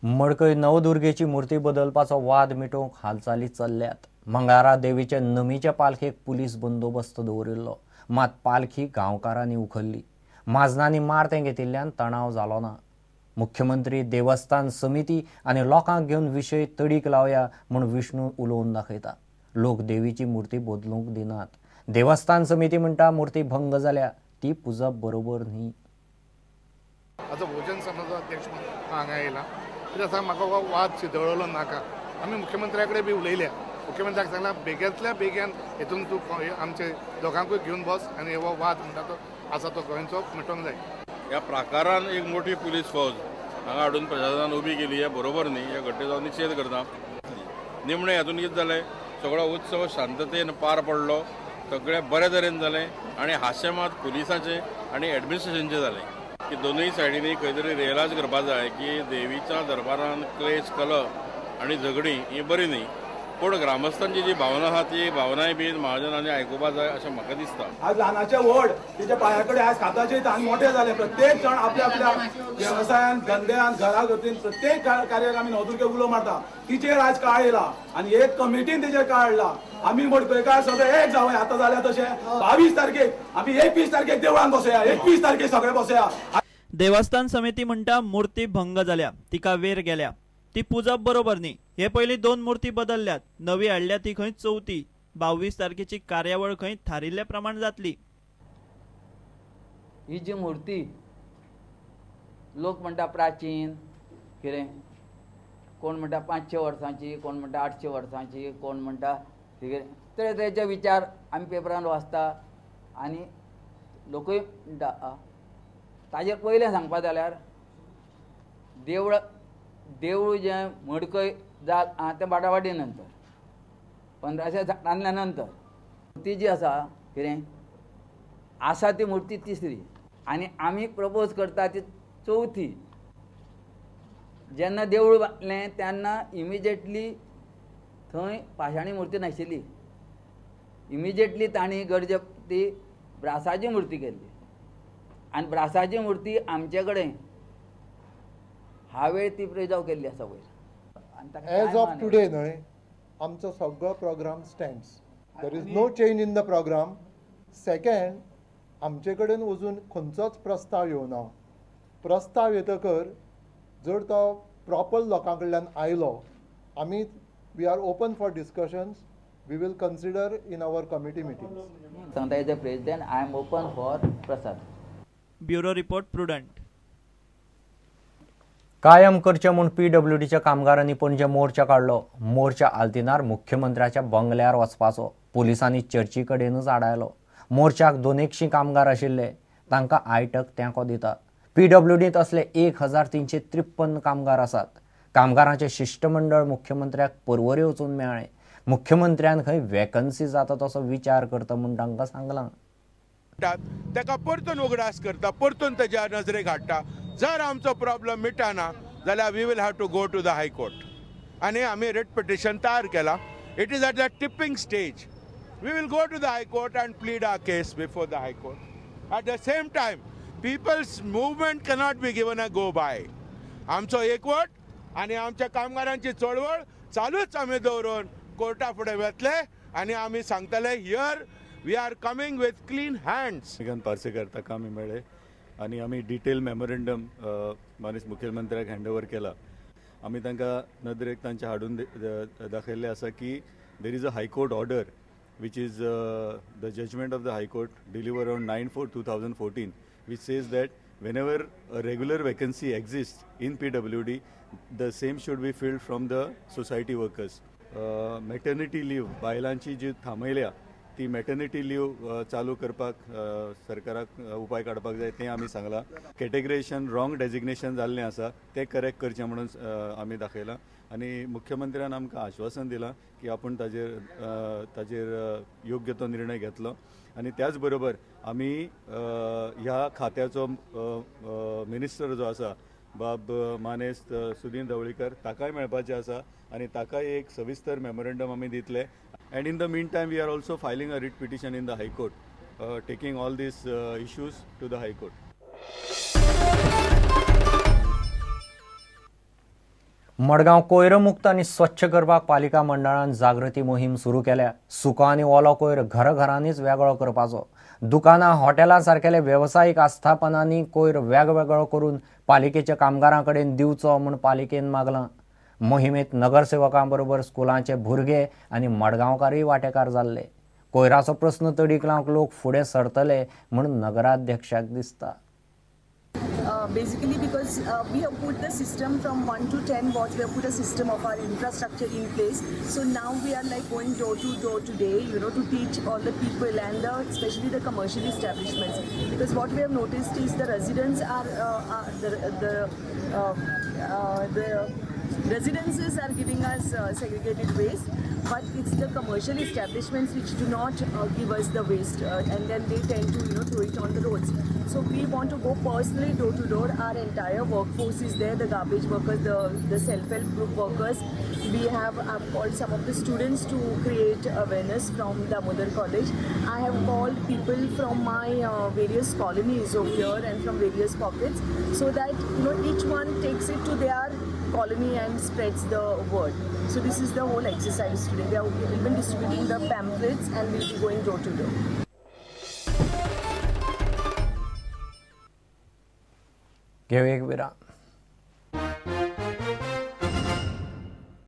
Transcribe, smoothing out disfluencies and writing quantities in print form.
मडकय नवदुर्गेची मूर्ती बदलपाचो वाद मिटोवंक हालचाली चल्ल्यात. मंगळारा देवीचे नमीच्या पालखेक पुलीस बंदोबस्त दवरिल्लो, मात पालखी गांवकारांनी उखल्ली. म्हाजनांनी मारतें घेतिल्ल्यान तणाव जालो ना. मुख्यमंत्री, देवस्थान समिती आनी लोकांक घेवन विशय तडीक लावया म्हूण विष्णू उलोवन दाखयता. लोक देवीची मूर्ती बदलूंक दिनात. देवस्थान समिती म्हणटा मूर्ती भंग जाल्या, ती पुजप बरोबर न्ही. आतां भोजन समाजाचो अध्यक्ष म्हणून हांगा येयला कितें आसा, म्हाका हो वाद चिदळलो नाका. आमी मुख्यमंत्र्या कडेन बी उलयल्या, मुख्यमंत्र्याक सांगलां बेगींतल्या बेगीन हेतून तूं आमचे दोगांकूय घेवन बस आनी हो वाद म्हणटा तो आसा तो गोंयचो मिटोवंक जाय. ह्या प्रकारान एक मोठी पुलीस फौज हांगा हाडून प्रशासनान उबी केली हें बरोबर न्ही. ह्या घटनेचो हांव निशेध करता. निमणें हातून कितें जालें, सगळो उत्सव शांततेन पार पडलो, सगळें बरे तरेन जालें आनी हाशें मात पुलिसाचें आनी एडमिनिस्ट्रेशनचें जालें की दोनूय सायडींनी खंय तरी रियलायज करपा जाय की देवीच्या दरबारान क्लेश, कलह आनी झगडीं ही बरी न्ही. पूण ग्रामस्थांची जी भावना आसा ती भावनाय बी महाजनांनी आयकुपा जाय अशें म्हाका दिसता. आज ल्हानाचे व्हड तेच्या पांया कडेन आज खाताचे आनी मोठे जाले. प्रत्येक जाण आपल्या आपल्या वेवसायान, धंद्यान, घरा गतीन प्रत्येक कार्याक आमी नवदुर्गे उलो मारता. तिचेर आज काळ येयला आनी एक कमिटीन तेचेर काळ हाडला. आमी मडकयकार सगळे एक जावया. आतां जाल्या तशें 22 तारखेक आमी 21 तारखेक देवळान बसया, 21 तारखेक सगळे बसया. देवस्थान समिती म्हणटा मूर्ती भंग जाल्या, तिका वेर गेल्या, ती पुजप बरोबर न्ही. हे पयलीं 2 मूर्ती बदलल्यात, नवी हाडल्या ती खंय चवथी. 22 तारखेची कार्यावळ खंय थारिल्ले प्रमाण जातली. ही जी मूर्ती लोक म्हणटा प्राचीन कितें, कोण म्हणटा 500 वर्सांची, कोण म्हणटा 800 वर्सांची, कोण म्हणटा कितें, तरेतरेचे विचार आमी पेपरान वाचता आनी लोकूय म्हणटा. ताजेर पयलें सांगपा जाल्यार देवळ देवूळ जें मडकय जाल तें बाटाबाटी नंतर 1560 नंतर मूर्ती जी आसा कितें आसा ती मूर्ती तिसरी आनी आमी प्रपोज करता ती चवथी. जेन्ना देवूळ बांदलें तेन्ना इमिजिएटली थंय पाशाणी मूर्ती नाशिल्ली. इमिजिएटली तांणी गरजे ती ब्रासाची मूर्ती केल्ली आनी ब्रासाची मूर्ती आमचे कडेन हावेळ ती प्रिजर्व केल्ली आसा वयर. एज ऑफ टुडे न्हय आमचो सगळो programme stands. There is no change in the programme. Second, आमचे कडेन अजून खंयचोच प्रस्ताव येवना. प्रस्ताव येतकर जर तो प्रॉपर लोकां कडल्यान आयलो, आमी we are open for discussions. We will consider in our committee meetings. सांगता as a president I am open for Prasad. Bureau report, Prudent. कायम करचें म्हूण पीडब्ल्यूडीच्या कामगारांनी पणजे मोर्चा काडलो. मोर्चा आल्तिनार मुख्यमंत्र्याच्या बंगल्यार वचपाचो पुलिसांनी चर्ची कडेनच आडायलो. मोर्चाक 200 कामगार आशिल्ले, तांकां आयटक तेंको दिता. पीडब्ल्यूडींत असले 1353 कामगार आसात. कामगारांचें शिश्टमंडळ मुख्यमंत्र्याक पर्वरी वचून मेळ्ळें. मुख्यमंत्र्यान खंय वेकन्सी जाता तसो विचार करता म्हूण तांकां सांगलां. ताका परतून उगडास करता, परतून ताज्या नजरेक हाडटा. जर आमचो प्रॉब्लम मिटना जाल्यार we will have to go to the high court आनी आमी रिट पिटिशन तयार केला. It is at the tipping stage. We will go to the high court and plead our case before the high court. At the same time people's movement cannot be given a go by. आमचो एकवट आनी आमच्या कामगारांची चळवळ चालूच आमी दवरून Carta फुडें वतले आनी आमी सांगतले here we are coming with clean hands. Shrikant Parsekar ताका आमी मेळ्ळे आनी आमी डिटेल मेमोरेंडम मानेस्त मुखेलमंत्र्याक हँड ओवर केला. आमी तांकां नदरेक तांच्या हाडून दाखयल्लें आसा की there is a high court order which is the judgment of the high court deliver on 9/4/2014 which says that whenever a regular vacancy exists in PWD, the same should be filled from the society workers. Maternity leave बायलांची जी थांबयल्या ती maternity leave चालू करपाक सरकाराक उपाय काडपाक जाय तें आमी सांगलां. कॅटेगरायझेशन रॉंग डेजिग्नेशन जाल्लें आसा तें करेक्ट करचें म्हणून आमी दाखयलां आनी मुख्यमंत्र्यान आमकां आश्वासन दिलां की आपूण ताजेर ताजेर योग्य तो निर्णय घेतलो. आनी त्याच बरोबर आमी ह्या खात्याचो मिनिस्टर जो आसा बाब मानेस्त सुदीन ढवळीकर ताकाय मेळपाचें आसा आनी ताकाय एक सविस्तर मेमोरेंडम आमी दितले. And in the meantime we are also filing a writ petition in the high court, taking all these issues to the high court. Madgaon कोयरमुक्त आनी स्वच्छ करपाक पालिका मंडळान जागृती मोहीम सुरू केल्या. सुको आनी ओलो कोयर घरघरांनीच वेगळो करपाचो. दुकानां हॉटेलां सारकेले वेवसायीक आस्थापनांनी कोयर वेगवेगळो करून पालिकेच्या कामगारां कडेन दिवचो म्हूण पालिकेन मागलां. मोहिमेंत नगरसेवकां बरोबर स्कुलांचे भुरगे आनी मडगांवकारय वांटेकार जाल्ले. कोयराचो प्रस्न तडीक लावंक लोक फुडें सरतले म्हूण नगराध्यक्षाक दिसता. Basically because we have put the system from 1 to 10 watts, we have put a system of our infrastructure in place. So now we are like going door to door today, you know, to teach all the people and especially the commercial establishments. Because what we have noticed is the residents are the residences are giving us segregated waste, but it's the commercial establishments which do not give us the waste, and then they tend to, you know, throw it on the roads. So we want to go personally door to door. Our entire workforce is there, the garbage workers, the self-help group workers. We have called some of the students to create awareness from Damodar College. I have called people from my various colonies over here and from various pockets, so that, you know, each one takes it to their colony and spreads the word. So this is the whole exercise today. We are even distributing the pamphlets and we'll be going door to door. घेऊ एक विराम.